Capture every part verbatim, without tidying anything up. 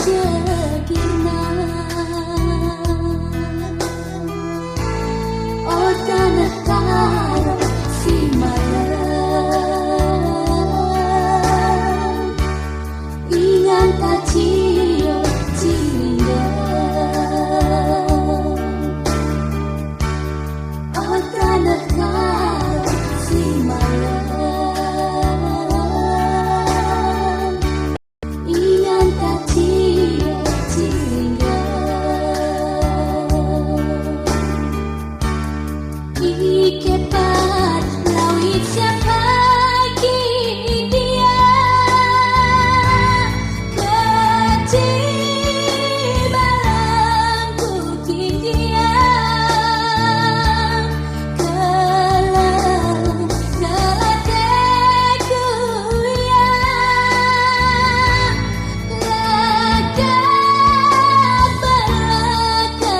Regina, o taneh Karo si malem, ingan ta cio cilinggem. O taneh Karo si malem, ingan ta cio cilinggem. Ikepat lawit siapa kin dia, keci balengku kin dia, keleng kelateku ia. Lekat berleka-leka,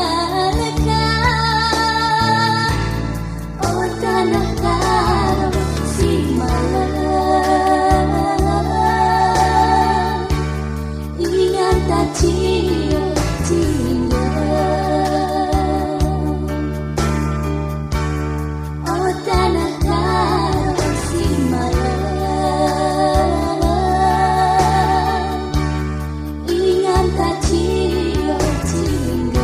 o taneh Karo si malem, ingan ta cio cilinggem. O taneh Karo si malem, ingan ta cio cilinggem.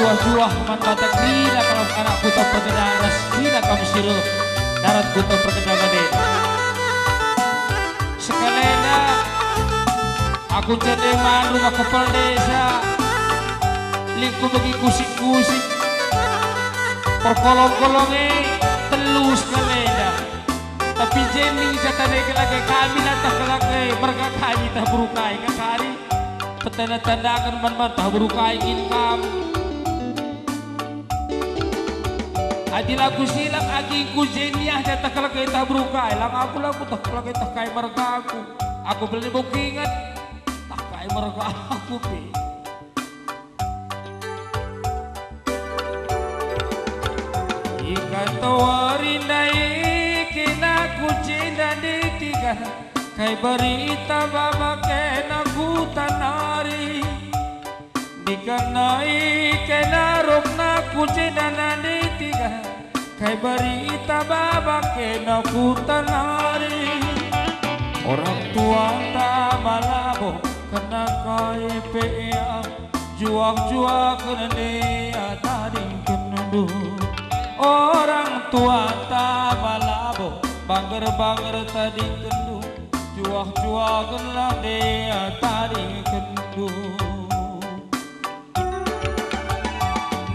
Juah man banta kerina kalak anak kuta perkeda ras kerina kam si reh darat kuta perkeda bade. Sekalenda aku cende man rumah kepala desa, lingku begi kusik-kusik, perkolong-kolong e telu sekalenda. Tapi jening jatane kelage kami natah kelage merga kami tah beru kai kakari. Petanda-tandaken man banta beru kai kin kam. Adi lagu silap agingku jeniah jatah kelage tah beru kai, lang aku lagu tah kelage tah kai mergaku. Aku beli bukinget tah kai mergaku pe. Ikan tawari ndai kena ku jenda ditiga, kai berita baba kena ku tanari. Dikenai kena rokna ku jenda nande tiga, kai berita baba kena ku tanari. Orang tuanta malabo kena kai pe ia, juak-juak nande tadingkenndu. Orang tuanta malabo bangger-bangger tadingkenndu. Juah-juakenlah dea tadingkenndu.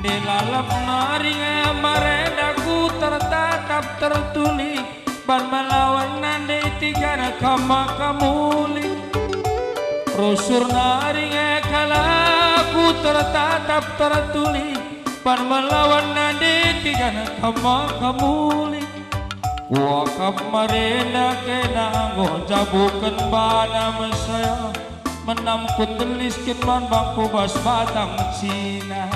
Nde lalap nari nge marenda ku tertatap tertuli, ban melawan nande tigana kama kamuli. Rusur nari nge kalak ku tertatap tertuli, ban melawan nande tigana kama kamuli. Kuakap marenda kena enggo jabuken bana mesaya, menam kundelisken man bangku bas batang cina.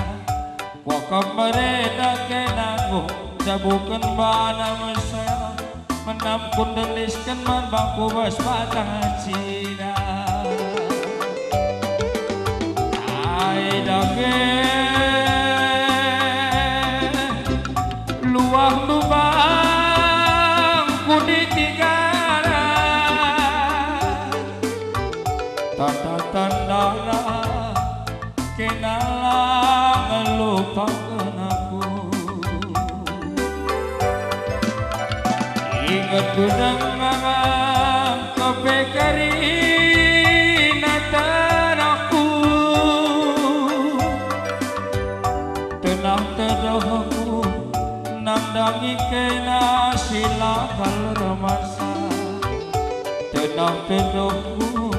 Kuakap marenda kena enggo jabuken bana mesaya, menam kundelisken man bangku bas batang cina. Ai dage luahndu bangku di tigana, tanda-tandana kena la ngelupaken aku. Ingetku denga kepe kerina tanahku, tenah tedohku nandangi kena si la kal ermasa. Tenah tedohku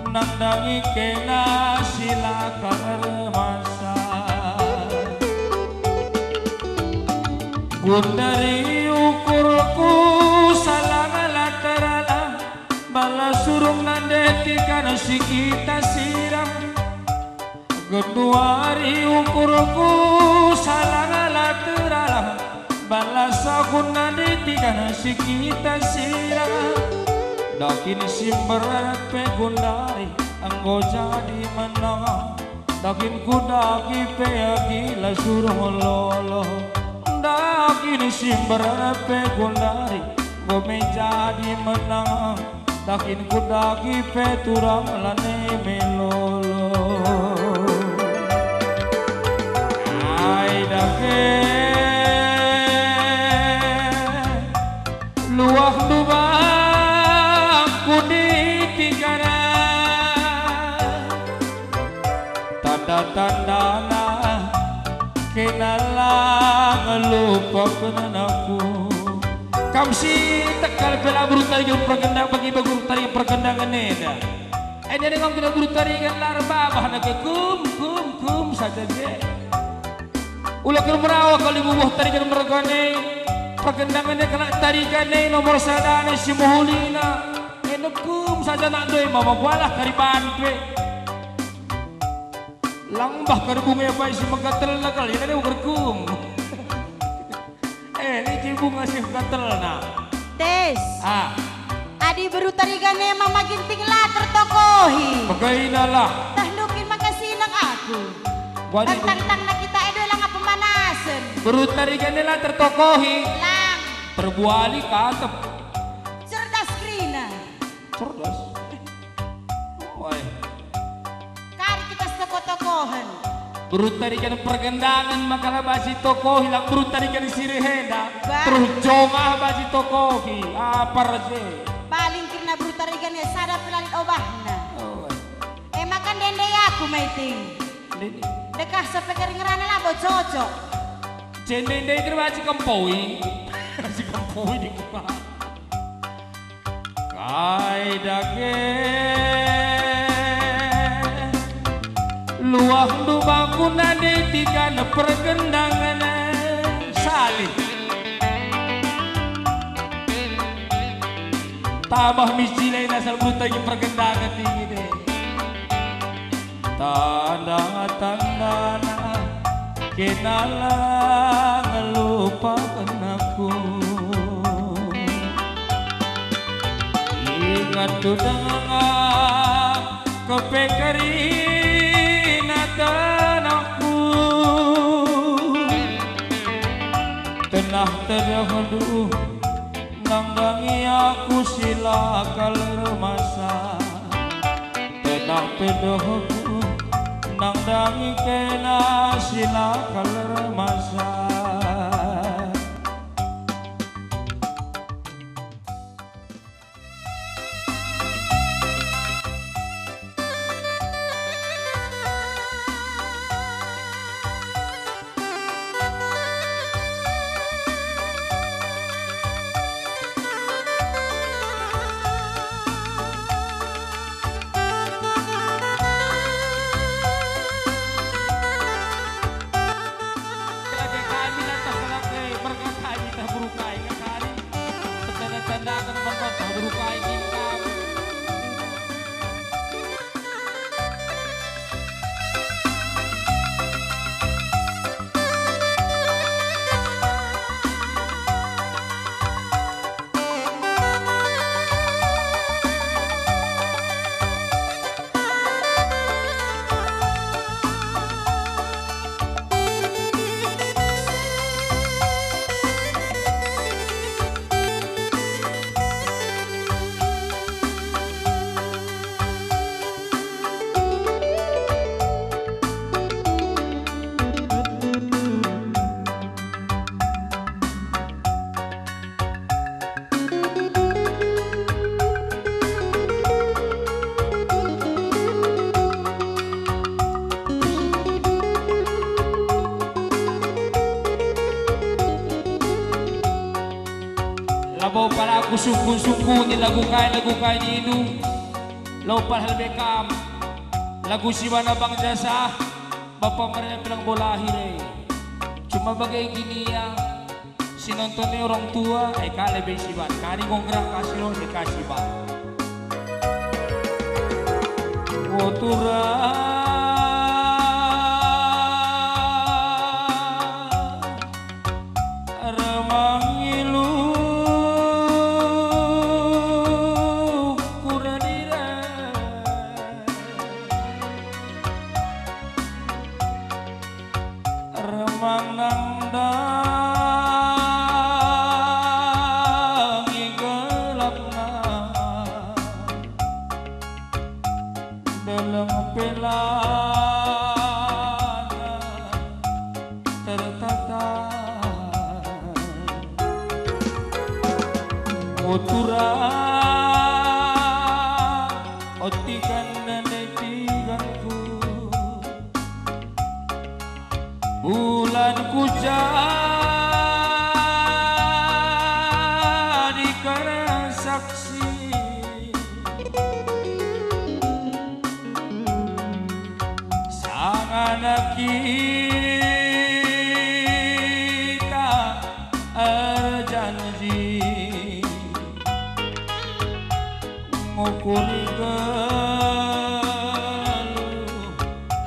nandangi kena si la kal ermasa. Gundari ukurku salang la teralang, bala surung nande tiga si kita sirang. Genduari ukurku salang la teralang, bala sahun nande tiga si kita sirang. Dakin si mberpe gundari enggo jadi menang. Dakin kudaki pe gila surung lolo. Dakin si mberpe gundari enggo me jadi menang. Dakin kudaki pe turang lane melolo. Ai dage luahndu bangku di tigana. Tanda-tandana kena la ngelupaken aku. Kam si tekal pe la beru tarigen pergendang bagi beru tarigen pergendangen enda. Enda dengan kena beru tarigen la erbabah nake kum, kum, kum saja je. Ula kel merawa kal ibubuh tarigen mergane, pergendangen e kalak tarigen e nomor sadana si mehulina. Enda kum saja nak ndoi mama bualah kari bantu e. Lang mbah kari bunga e pai si megatel nakal, ya kan ukur kum. Eh, ini bunga si megatel na. Tes. Ah. Adi beru tarigan e mama Ginting la tertokohi. Bagainalah. Tah ndukin maka sinang aku. Wadi. Tang-tang-tang na kita edo langa pemanasen. Beru tarigan e la tertokohi. Lang. Terbuali katep. Cerdas kerina. Cerdas. Wai. Kari kita setoko-tokohen. Berunta rigan pergendangen maka la banci tokohi, lang berunta rigan si rehenda. Bah. Terus jongah banci tokohi, apa je? Paling kerna berunta rigan e sada pe la lit obahna. Oh. E maka ndende aku, Maiting. Ndende. Dekah sepeker ngerana labo cocok. Jende ndende banci kempoi. Si kempoi di kuah. Kai dage luahndu bangku nande tiga ne pergendangen salih. Tabah misjilai nasal buta gi pergendangen tinggi deh. Tanda-tandana kena la ngelupaken aku. Inget tu denga kepekerina tenahku. Tenah tedehndu nandangi aku si la kal ermasa. Tenah pe dohku nandangi kena si la kal ermasa. Lage kami datang ke lage, merga kami tah berukai, nge kari. Tanda-tandaken merga tah berukai kin kami. Labo pala aku sungkun-sungkuni lagu kai, lagu kai nindu. Labo pala lebe kam. Lagu si bana Bang Jasah, Bapa mere pelang bola akhir e. Cuma bage gini ya, si nonton e orang tua, e kale be siban. Kari nggo gerak kasih lo, si kasih ban. O turang, remang ilu kura dira. Remang nandangi gelapna deleng pelana tertata. O turang, o tigan nande tiganku. Bulan ku jadikan saksi, sangana kita erjanji. Ngukuri geluh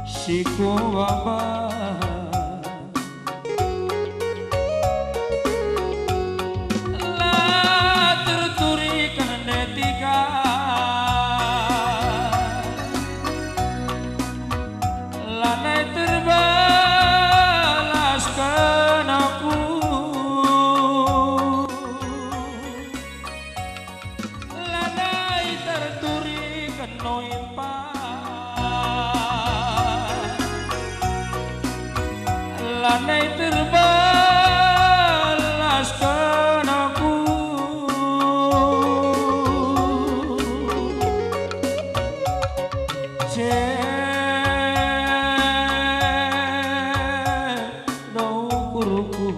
si kubaban. La terturiken ndetika, lanai terbalasken aku. Lanai terturiken noimpa. Lanai terbalasken aku. Ceda ukurku,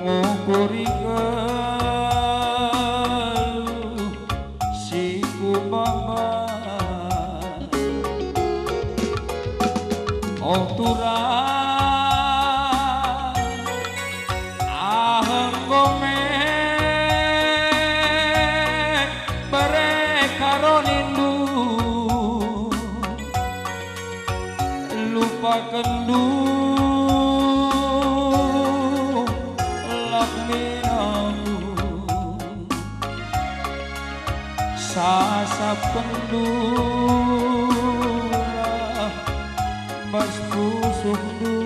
ngukuri nggeluh si kubahan. O turang, ah enggo me bere karo nindu, lupakenndu lak minaku. Sasapkenndu reh bas pusuhndu.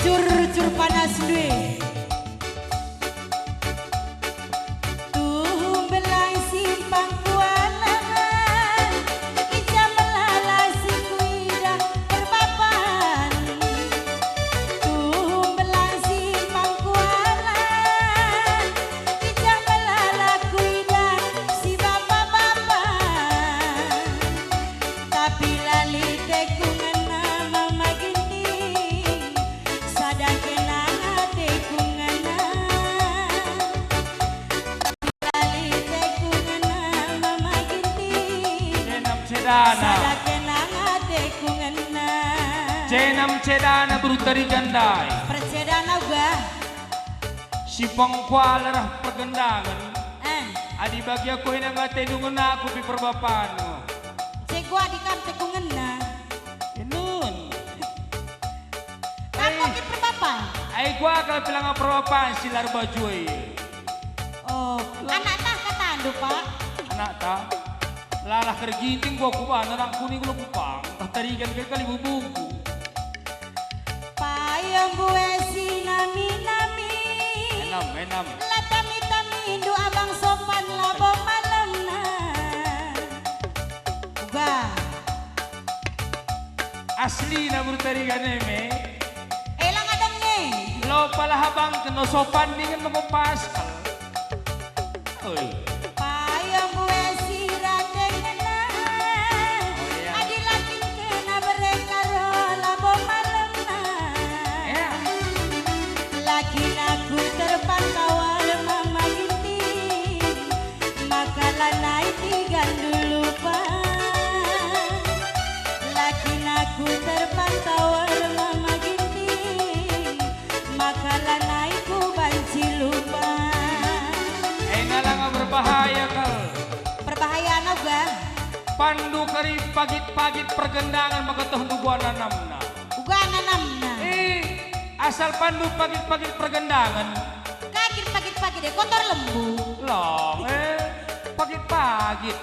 Cur-cur panas ndue. Tuhu mbelang simpang kualah, i ja melala si kuidah perbapan. Tuhu mbelang simpang kualah, i ja melala kuidah si bapa-bapa. Tapi la lit teku ngena Mama Ginting, sada kenang ateku ngena. Tapi la lit teku ngena Mama Ginting, jenam cedana. Sada kenang ateku ngena. Jenam cedana beru Tarigan ndai. Percedana uga. Si pengkuala reh pergendangen. Eh. Adi bagi aku ina ngate dungen aku pi perbapan. Cego adi kam teku ngena. Inun. Kam Eh. Pi perbapan. Ai gua kalau bilang perbapan si lar baju e. Oh, anak tah katandu, Pak? Anak tah. Lalah kerginting gua kubahan anak kuning gula kupang. Tah Tarigan kali bubuku. Payung mbue si nami-nami. Enam, enam. La tami-tamindu abang sopan labo malemna. Uga. Aslina beru Tarigan e me. Elang adong nge. Lo pala abang kena sopan dingen mengko pas. Oi. Payung mbue si rande ngena. Oh, iya. Adi la kin kena bere karo labo malemna. Iya. La kin aku terpantau arah Mama Ginting, maka lanai tiga ndulupan. La kin aku terpantau arah Mama Ginting, maka lanai ku banci lupa. Ena langa berbahaya kal. Perbahayaanna uga. Pandu kari pagit-pagit pergendangen maka toh ndubuan nanamna. Uga nanamna. Eh, asal pandu pagit-pagit pergendangen. Kagit pagit Pagi deh, kotor lembu. Long, eh, pagit-pagit.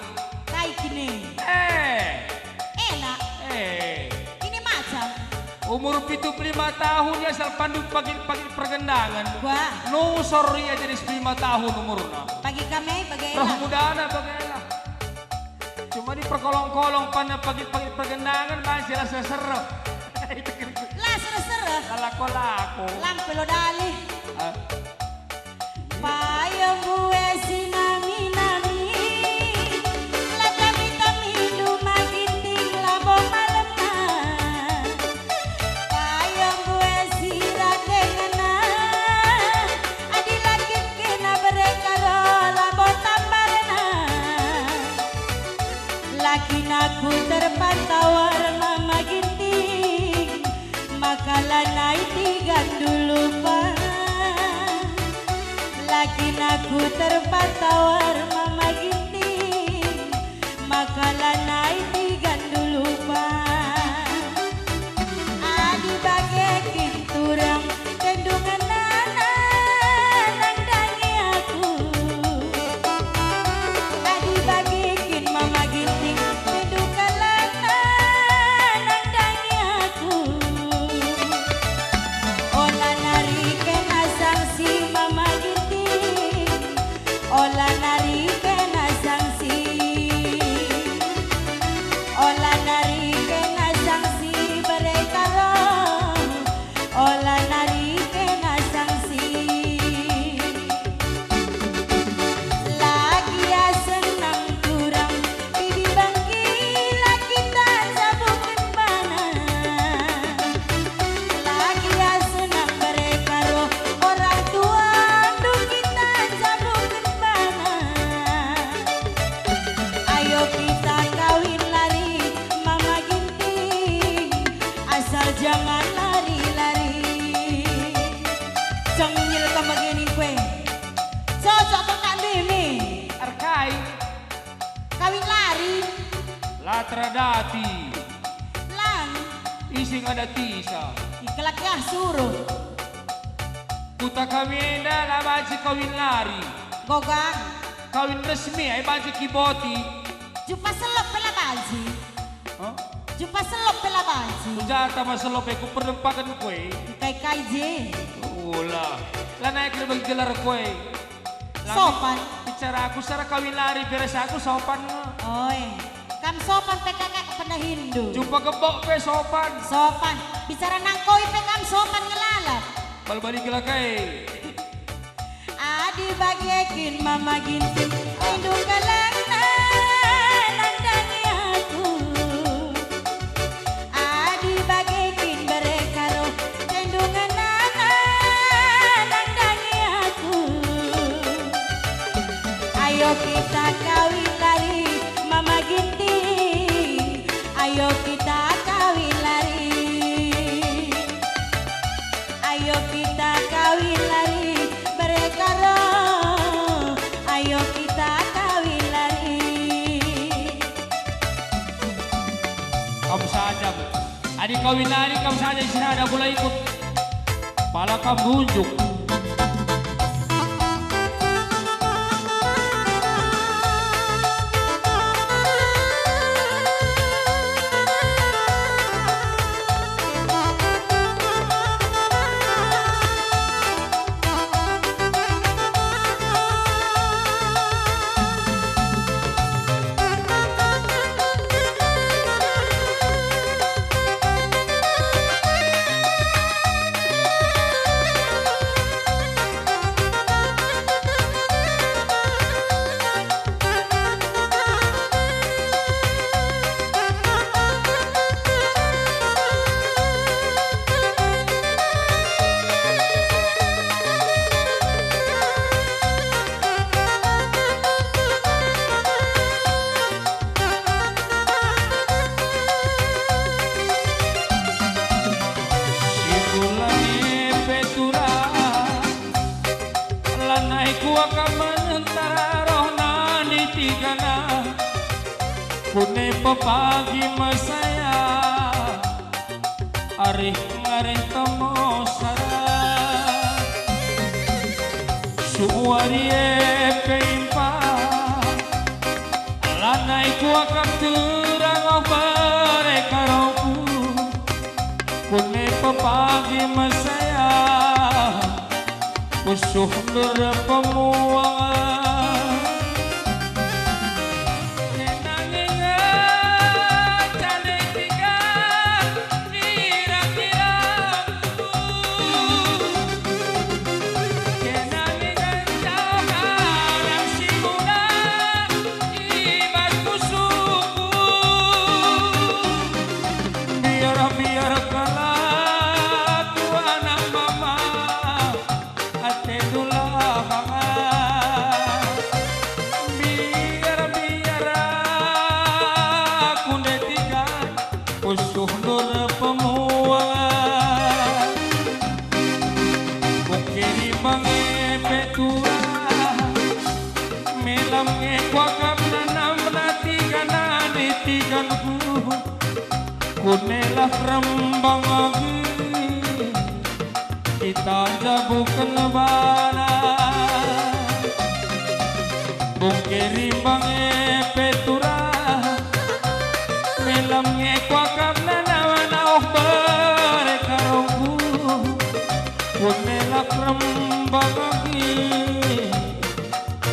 Kai kini? Eh. Enak. Eh. Ini macam. Umur pitu puluh lima tahun ya, asal pandu pagit-pagit pergendangan. Wah. Nusor ia jadi sepuluh lima tahun umurna. Pagi kami, bagaimana? Roh mudana, bagaimana? Cuma diperkolong-kolong, pandu pagit-pagit pergendangan, masih la sereh-sereh. La sereh-sereh? La lako-lako. Lampe lo dalih. Ah. Payo mbue si nami-nami, la tami-tamindu Maginting labo malemna. Payo mbue si ratengenna, adi la kin kena bere karo labo tambarna. La kin aku terpantawar Mama Ginting, maka lanai tigandu lupa. La kin aku terpantawar Mama Ginting, maka lanai tigandu lupa. Adi bage kin turang tendungenna nandangi aku. Adi bage kin Mama Ginting tendungenna nandangi aku. Ola nari kena sangsi Mama Ginting. Ola nari kena sangsi. Ola nari kena sangsi bere karo. Ola nari kena sangsi. La gia senang turang pidi bangki la kita njabuken bana. La gia senang bere karo orang tuandu kita njabuken bana. Ayo kita kawin lari, Mama Ginting, asal jangan lari-lari. Cengil ka megening kue. Cocok kok tak mimi. Arkai. Kawin lari. La teradati. Lang. Isi ngadatisa. Ikelak ya suruh. Kuta kami enda la banci kawin lari. Gogang. Kawin resmi ai banci kiboti. Jumpa selop pe la banci. Hah? Jumpa selop pe la banci. Kujata ma selop e, kuperdempaken kue. Kai-kai je. Ula. Lanai kena bagi gelar kue. Sopan. Bicara aku secara kawin lari, biar aku sopan nge. Oi. Kam sopan pe kakak pernah Hindu. Jumpa gebok pe sopan. Sopan. Bicara nangkoi pe kam sopan ngelalap. Bal-bali gelak ai. Adi bage kin Mama Ginting, rindu kalangna nandangi aku. Adi bage kin bere karo tendungenna nandangi aku. Ayo kita kawin lari, Mama Ginting. Ayo kita kawin lari. Ayo kita kawin lari, bere karo. Ayo kita kawin lari. Kam saja, Bu. Adi kawin lari, kam saja istirahat, aku la ikut. Pala kam runjuk. Sikulah pe turang, lanai kuakap mentara roh nani tigana. Kune pepagi mesaya, arih ngareh temo sara. Wari e pe impa, lanai kuakap terang oh bere karoku, kune pepagi mesaya, pusuh ndur pemuang. Kenangi nge candai tiga, kira-kira. Biar-biar kalak anak mama, atendu lah bangat. Biar-biar aku ndetikan pusuh ndur pemuang. Bungkeri bange pe turah, melam nge kuakap nanamna tiga nani tiganku. Kunelah rembang agi kita jabuken bana. Bungkeri bange pe turah, melam nge kuakap nanamna oh bere karoku. Kunelah rembang agi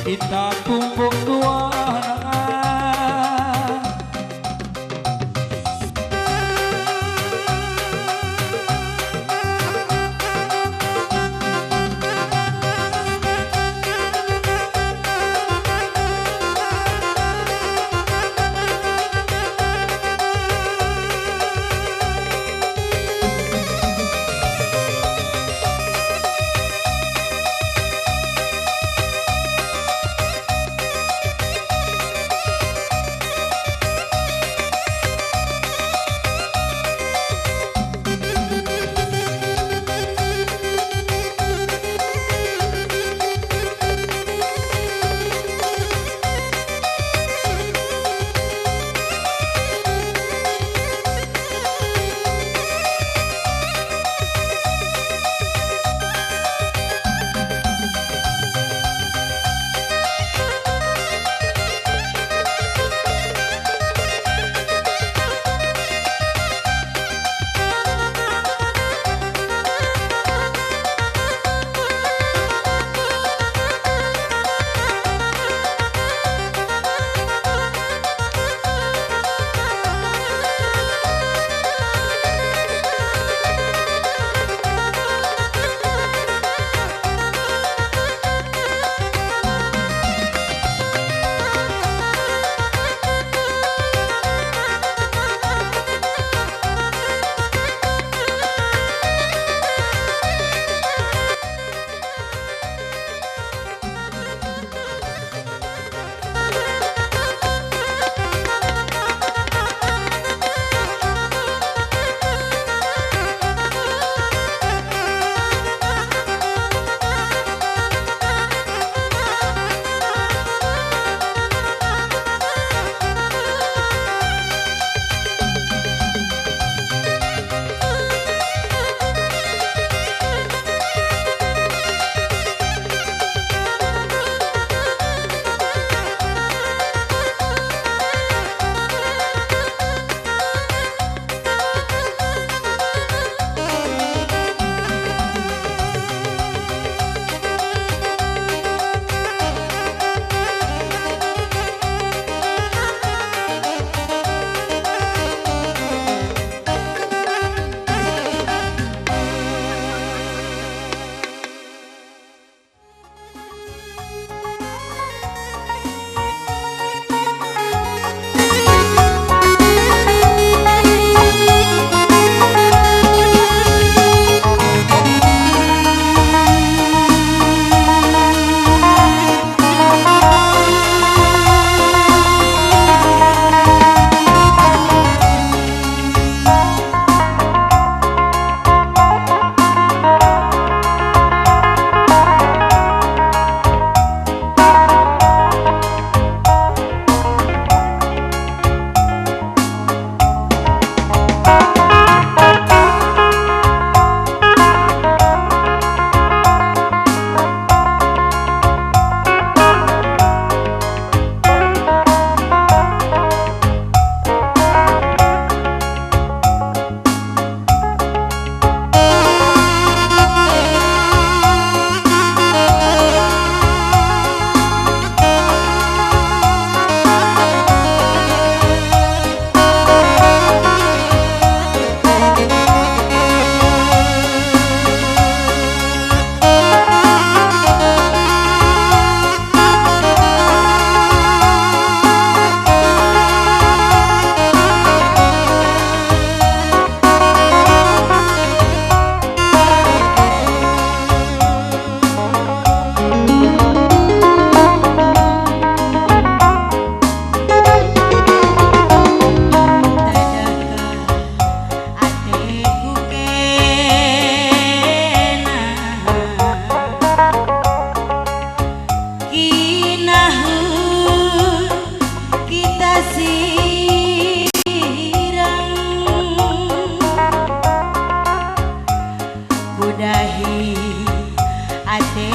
kita tumbuk duana.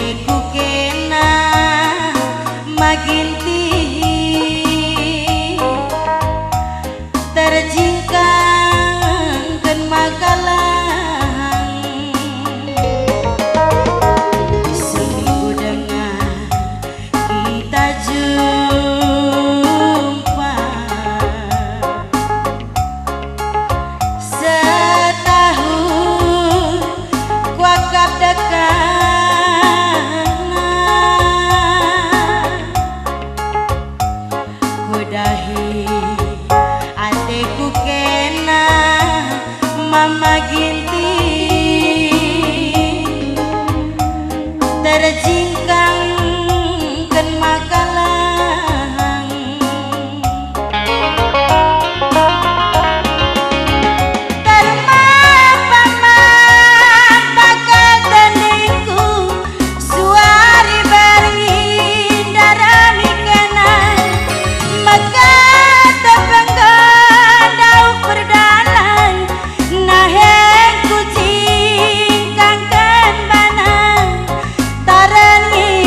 Ku kena maginti terjingkangken maka lang. Seminggu denga kita jumpa. Setahun kuakap dekahna, kudahi ateku kena mama ginting. Terjingkangken maka lang. Termampa-mampa kal tendingku, suari berngi ndarami kena, mekatep enggo ndauh perdalan, nahe kucingkangken bana. Tarengi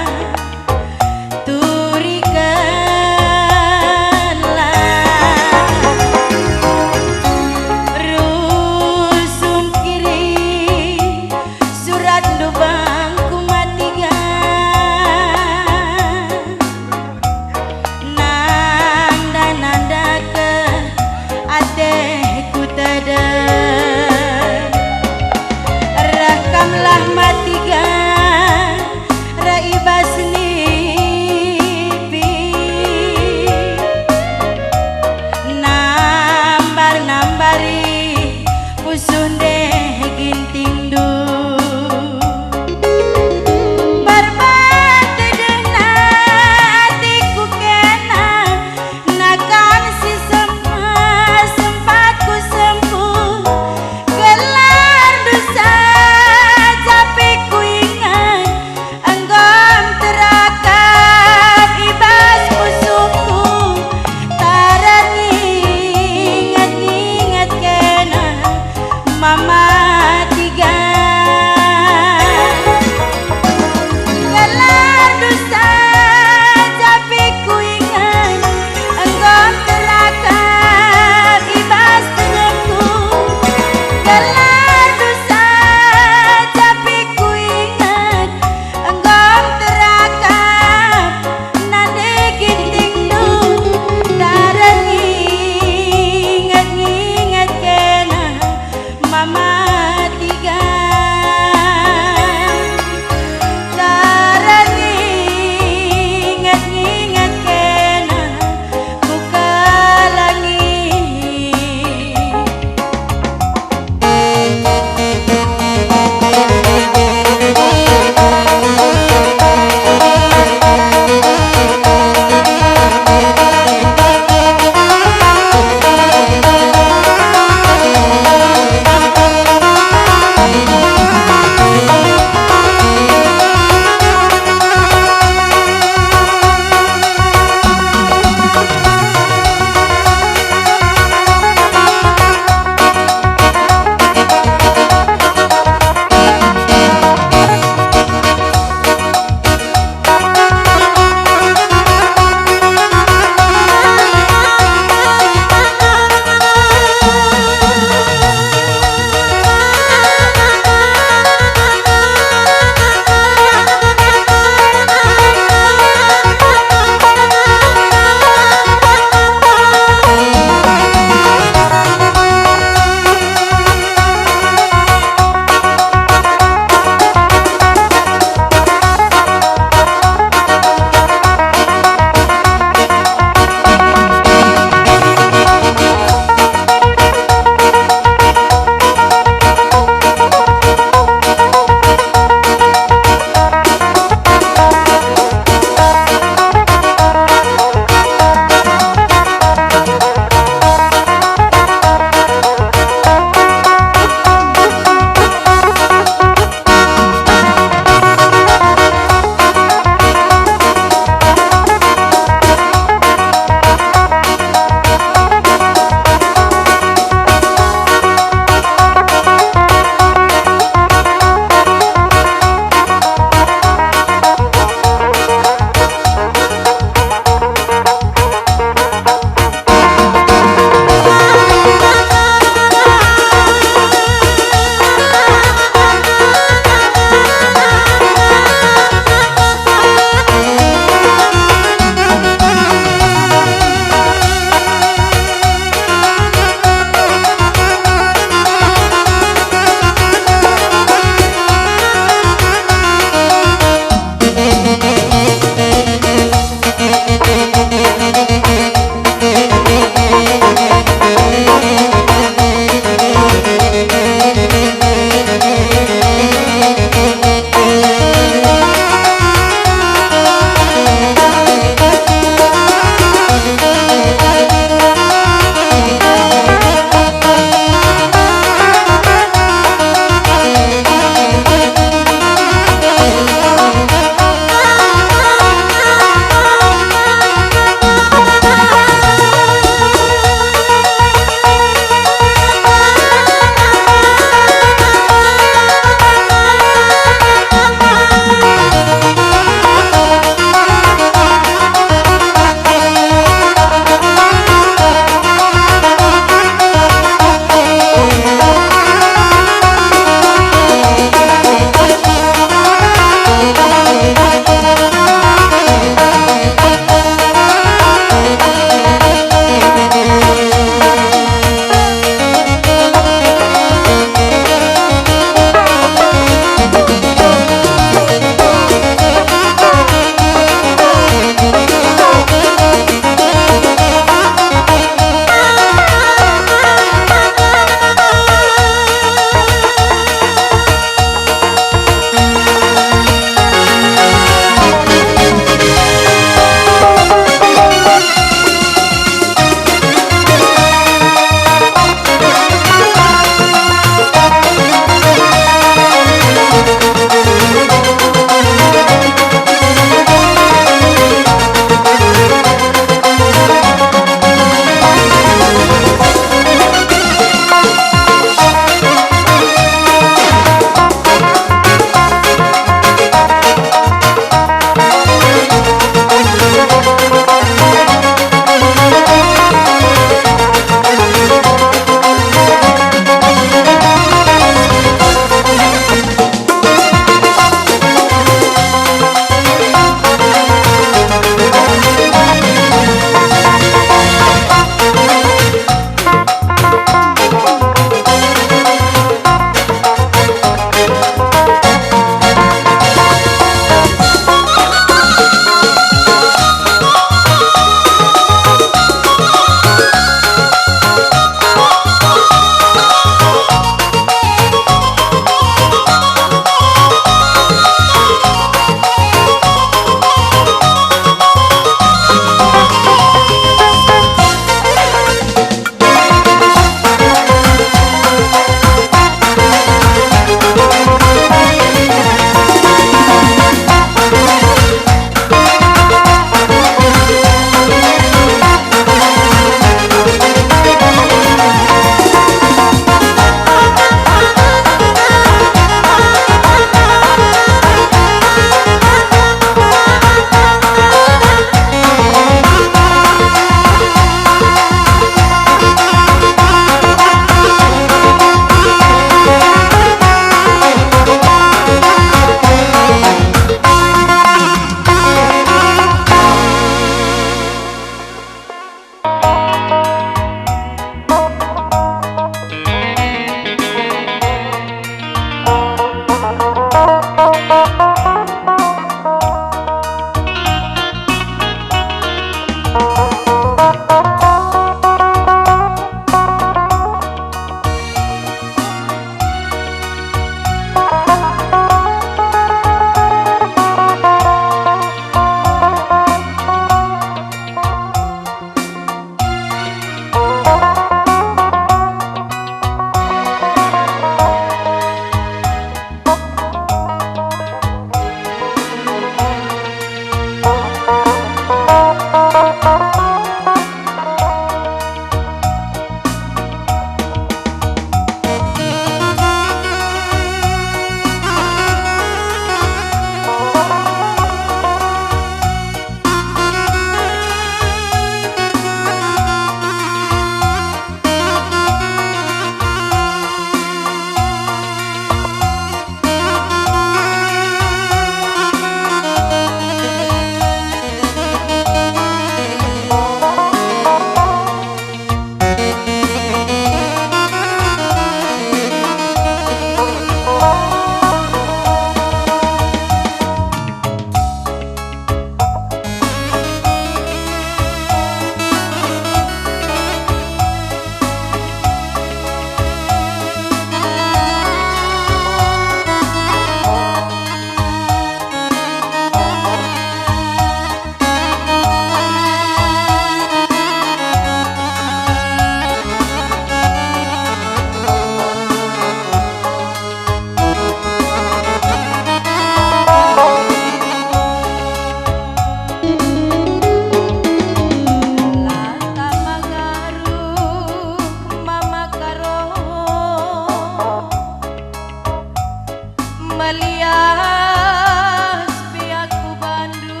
Las pe aku bandu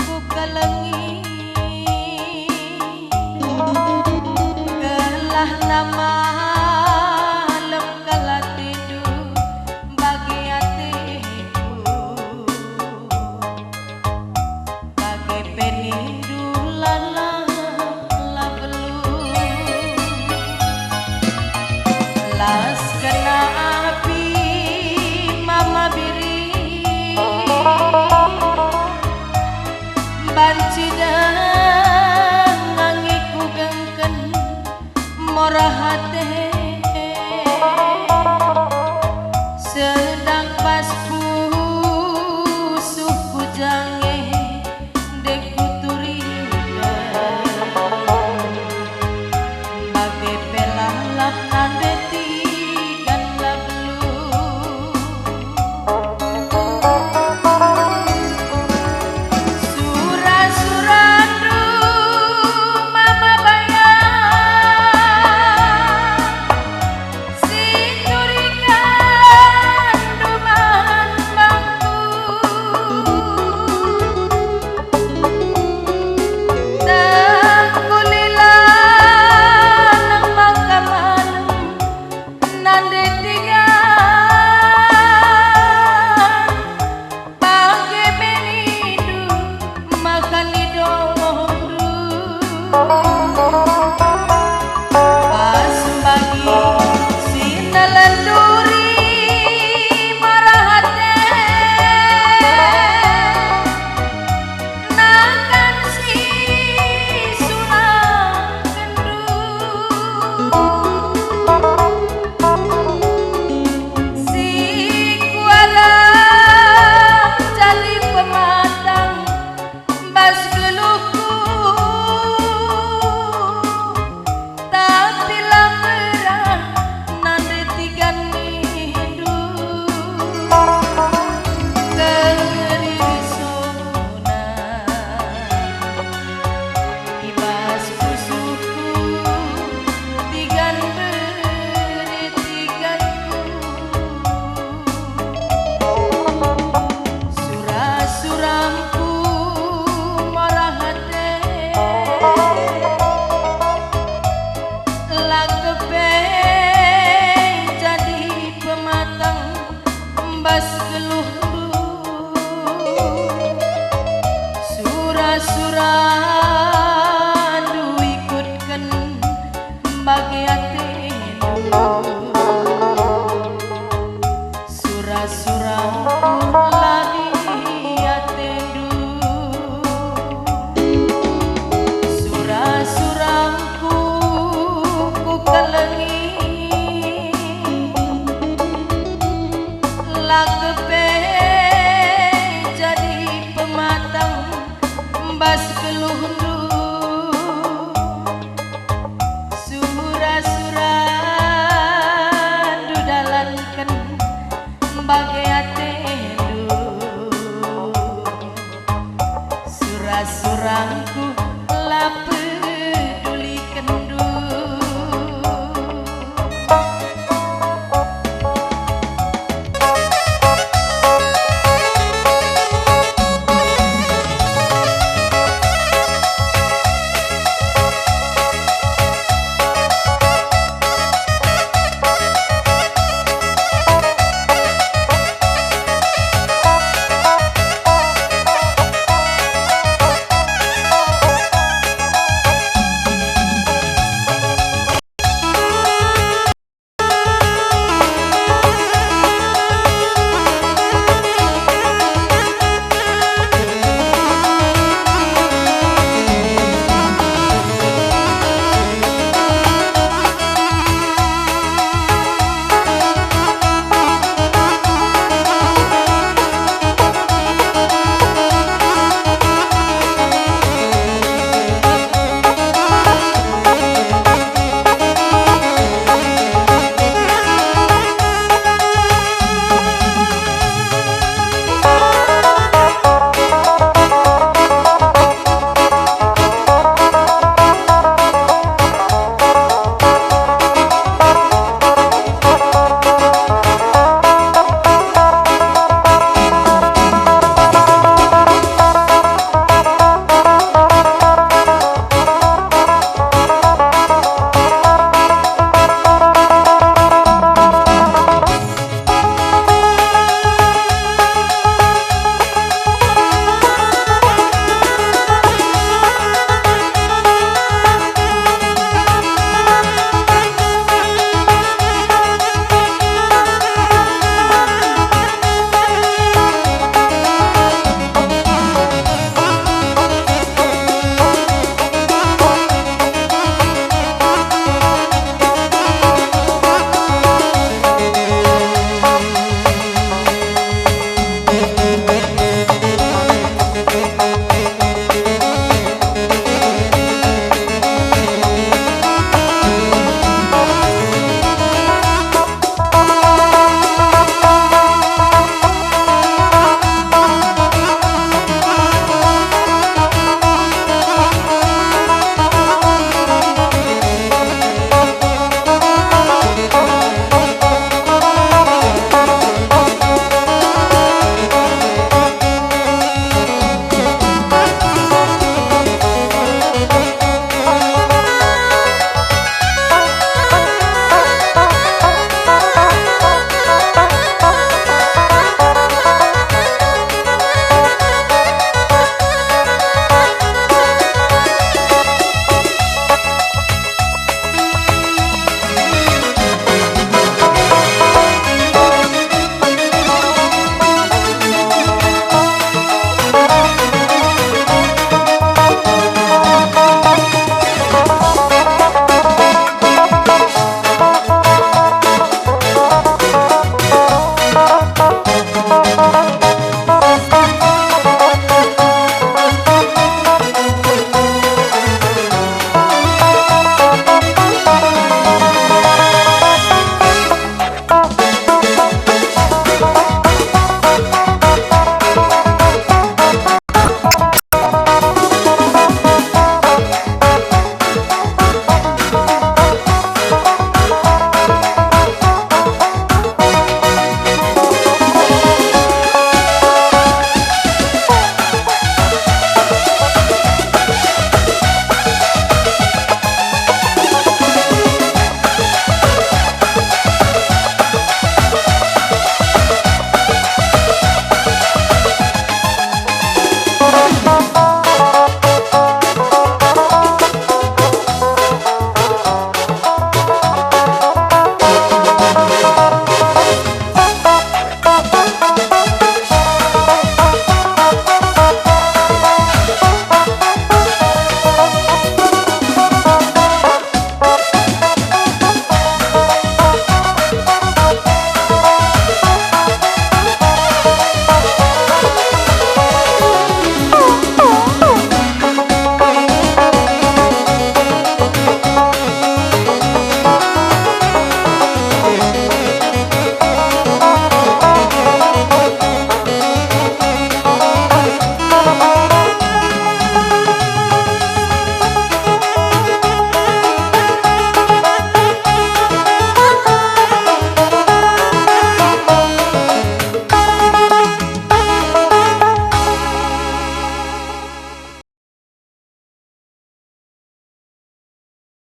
kukelengi, gelah malem kal atendu bagi ateku. Bage pe nindu lalap la beluh. Las kena api mama biri, banci dengangi kugengken mora ate, sedang pas pusuhku jange ndai kuturiken. Bage pe lalap nande tigan la beluh. Sura-surandu mama bayang, si nurikan duman bangku. Tah kulila nang maka malem nande tiga. Bage me nindu maka ni dongondu. Pas bagi si nelenduri mara ate, nakan si sunangkenndu. Si kuarap jadi pematang bas geluhku, tapi la mberah nande tigan nindu. Kerisona i bas pusuhku, tigan bere tiganku. Sura-suramku mara ate, la kepe jadi pematang bas geluhndu. Sura-surandu ikutken bage atendu. Sura-surandu